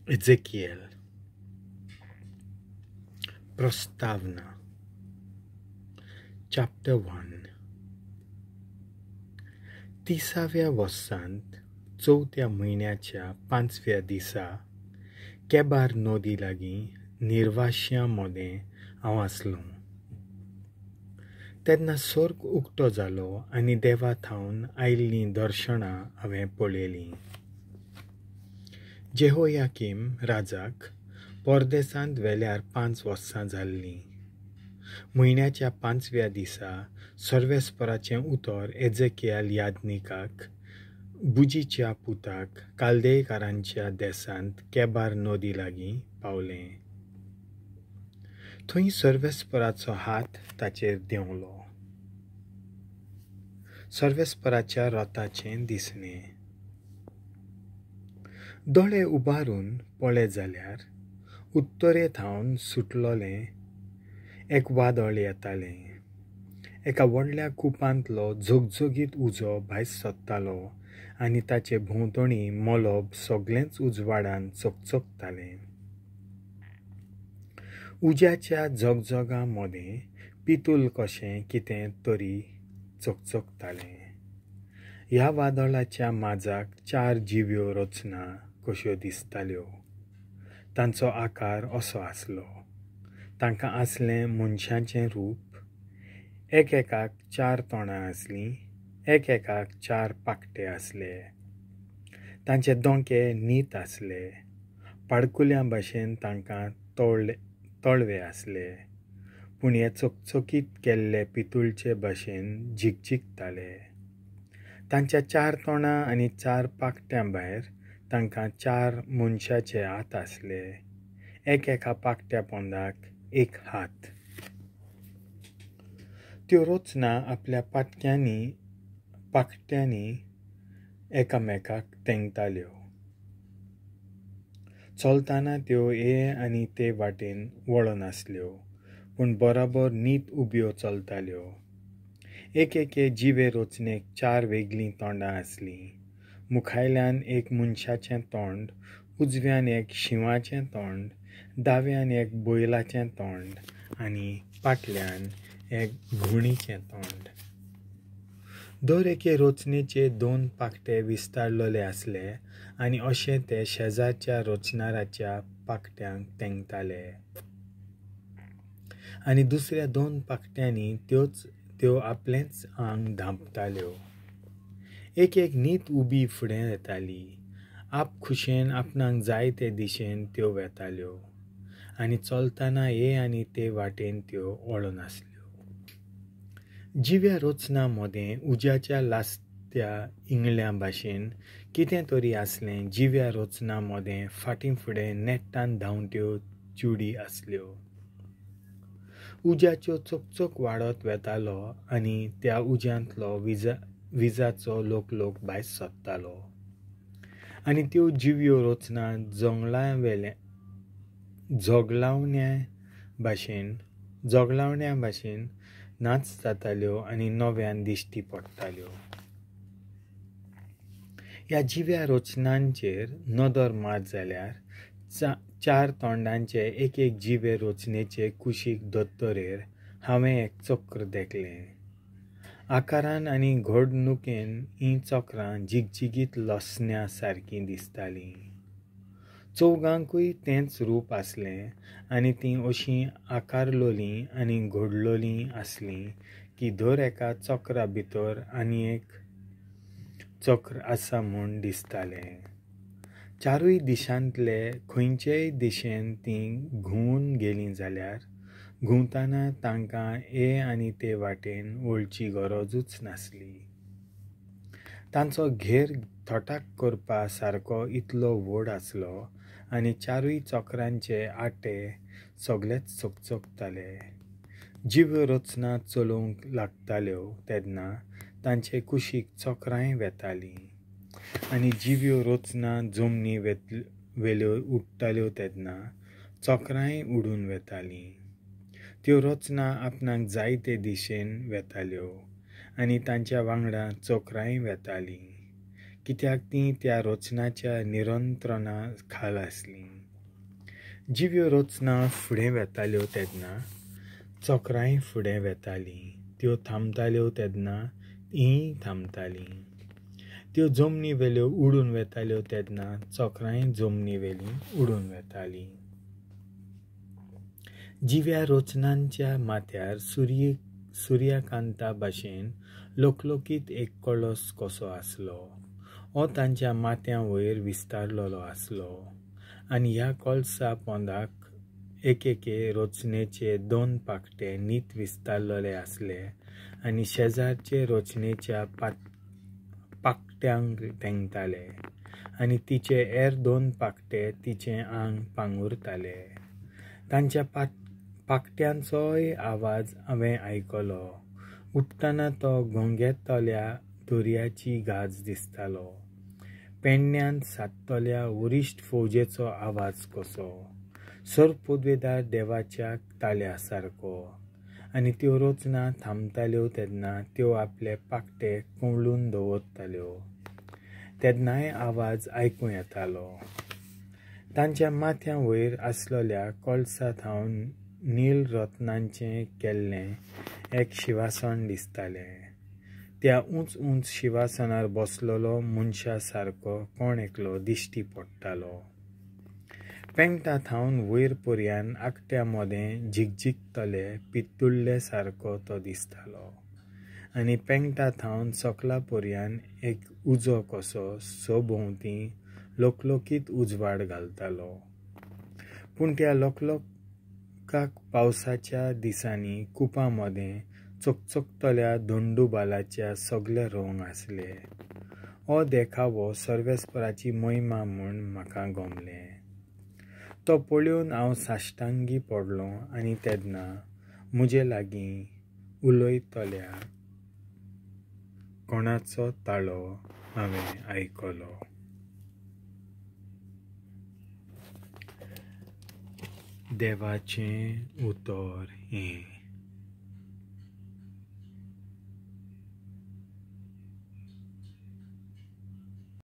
एझेकिएल. प्रस्तावना. चॅप्टर 1. 30व्या वर्सांत 4थ्या म्हयन्याच्या 5व्या दिसा केबार नदी लागीं निर्वाश्यां मदें हांव आसलों. तेन्ना स्वर्ग उक्तो जालो आनी देवा थावन आयिल्लीं दर्शनां हांवें पळयलीं. जेहोयाकीम राजाक परदेसांत वेल्यार 5 वर्सां जाल्लीं. म्हयन्याच्या 5व्या दिसा सर्वेस्पराचें उतर एझेकिएल याज्ञिकाक बुजीच्या पुताक काल्देयकारांच्या देसांत केबार नदी लागीं पावलें. थंय सर्वेस्पराचो हात ताचेर देंवलो. सर्वेस्पराच्या रथाचें दिसणें. दोळे उबारून पळय जाल्यार उत्तरे थावन सुटलोलें एक वादळ येतालें. एका व्हडल्या कुपांतलो झगझगीत उजो भायर सरतालो आनी ताचे भोंवतणी मळब सगळेंच उजवाडान चकचकतालें. उज्याच्या झगझगा मदें पितूल कशें कितें तरी चकचकतालें. ह्या वादळाच्या माजाक 4 जिव्यो रचना कश्यो दिसताल्यो. तांचो आकार असो आसलो. तांकां आसलें मनशाचें रूप. एकेकाक 4 तोंडां आसलीं, एकेकाक 4 पाकटे आसले. तांचे दोंके नीत आसले. पाडकुल्यां भाशेन तांकां तळवे आसले, पूण हे चकचकीत केल्ले पितूळचे भाशेन झिकझिकताले. तांच्या 4 तोंडां आनी 4 पाकट्यां भायर तांकां 4 मनशाचे हात आसले. एकेका पाकट्या पोंदाक 1 हात. त्यो रचना आपल्या पाकट्यांनी एकामेकाक तेंकताल्यो. चलतना त्यो हे आनी ते वाटेन वळनासल्यो, पूण बराबर नीत उब्यो चलताल्यो. एकेके जिवे रचनेक 4 वेगळीं तोंडां आसलीं. मुखायल्यान एक मनशाचें तोंड, उजव्यान एक शिंवाचें तोंड, दाव्यान एक बैलाचें तोंड आनी फाटल्यान एक घुणीचें तोंड. दर एके रचनेचे 2 पाकटे विस्तारलेले आसले आनी अशें ते शेजारच्या रचणाराच्या पाकट्यांक तेंकताले. आनी दुसऱ्या 2 पाकट्यांनी त्यो आपलेंच आंग धांपताल्यो. एक एक नीत उबी फुडें येताली. आप खुशेन आपणाक जाय ते दिशेन त्यो वेताल्यो आनी चलतना हे आनी ते वाटेन त्यो वळनासल्यो. जिव्या रचना मदें उज्याच्या लासत्या इंगळ्यां भाशेन कितें तरी आसलें. जिव्या रचना मदें फाटीं फुडें नेट्टान धांवत्यो चुडी आसल्यो. उज्याच्यो चकचक वाडत वेतालो आनी त्या उज्यांतलो विजाचो लोकलोक भायर सरतालो. आनी त्यो जिव्यो रचना जोगलावण्या भाशेन नाच जाताल्यो आनी नव्यान दिश्टी पडटाल्यो. ह्या जिव्या रचनांचेर नदर मार जाल्यार 4 तोंडांचे एक एक जिवे रचनेचे कुशीक दोतोरेर हांवें एक चक्र देखलें. आकारान आनी घडणुकेन हीं चक्रां झिगझिगीत लसण्या सारकीं दिसतालीं. चौगांकूय तेंच रूप आसलें आनी तीं अशीं आकारलोलीं आनी घडलोलीं आसलीं की दर एका चक्रा भितर आनी एक चक्र आसा म्हूण दिसतालें. 4ूय दिशांतले खंयचेय दिशेन तीं घुंवून गेलीं जाल्यार घुंवतना तांकां हे आनी ते वाटेन वळची गरजूच नासली. तांचो घेर थटाक करपा सारको इतलो व्हड आसलो आनी 4ूय चक्रांचे आटे सगळेच चकचकताले. जिव्यो रचना चलोवंक लागताल्यो तेन्ना तांचे कुशीक चक्रांय वेतालीं आनी जिव्यो रचना जमनी वेल्यो उडटाल्यो तेन्ना चक्रांय उडून वेतालीं. त्यो रचना आपणाक जाय ते दिशेन वेताल्यो आनी तांच्या वांगडा चक्रांय वेतालीं. कित्याक तीं त्या रचनाच्या निरंत्रणा खाल आसलीं. जिव्यो रचना फुडें वेताल्यो तेन्ना चक्रांय फुडें वेतालीं, त्यो थांबताल्यो तेन्ना तींय थांबतालीं. त्यो जमनी वेल्यो उडून वेताल्यो तेन्ना चक्रांय जमनी वेलीं उडून वेतालीं. जिव्या रचनांच्या माथ्यार सुर्यकांता भाशेन लोकलोकीत एक कळस कसो आसलो. हो तांच्या माथ्या वयर विस्तारलेलो आसलो आनी ह्या कळसा पोंदाक एकेके रचनेचे 2 पाकटे नीत विस्तारलेले आसले आनी शेजारचे रचनेच्या पाकट्यांक तेंकताले आनी तिचे हेर 2 पाकटे तिचें आंग पांगुरताले. तांच्या पाकट्यांचोय आवाज हांवें आयकलो. उठ्ठना तो घोंगेतल्या दर्याची गाज दिसतालो. पेडण्यांत सादतल्या वरिश्ठ फौजेचो आवाज कसो, सरपदवेदार देवाच्या ताल्या सारको. आनी त्यो रचना थांबताल्यो तेन्ना त्यो आपले पाकटे कवळून दवरताल्यो तेन्नाय आवाज आयकूं येतालो. तांच्या माथ्या वयर आसलेल्या कळसा थावन नील रत्नांचें केल्लें एक शिवासन दिसतालें. त्या उंच उंच शिवासनार बसलेलो मनशा सारको कोण एकलो दिश्टी पडटालो. पेंगटा थावन वयर पर्यान आकट्या मदें झिकझिकतले पितुल्ले सारको तो दिसतालो आनी पेंगटा थावन सकला पर्यान एक उजो कसो सभोंवती लोकलोकीत उजवाड घालतालो. पूण त्या लोकलोकाक पावसाच्या दिसांनी कुपां मदें चकचकतल्या धोंडूबालाच्या सगळे रंग आसले. हो देखावो सर्वेस्पराची महिमा म्हूण म्हाका गमलें. तो पळोवन हांव साश्टांगी पडलो आनी तेन्ना म्हजे लागीं उलयतल्या कोणाचो ताळो हांवें आयकलो. देवाचें उतर हें.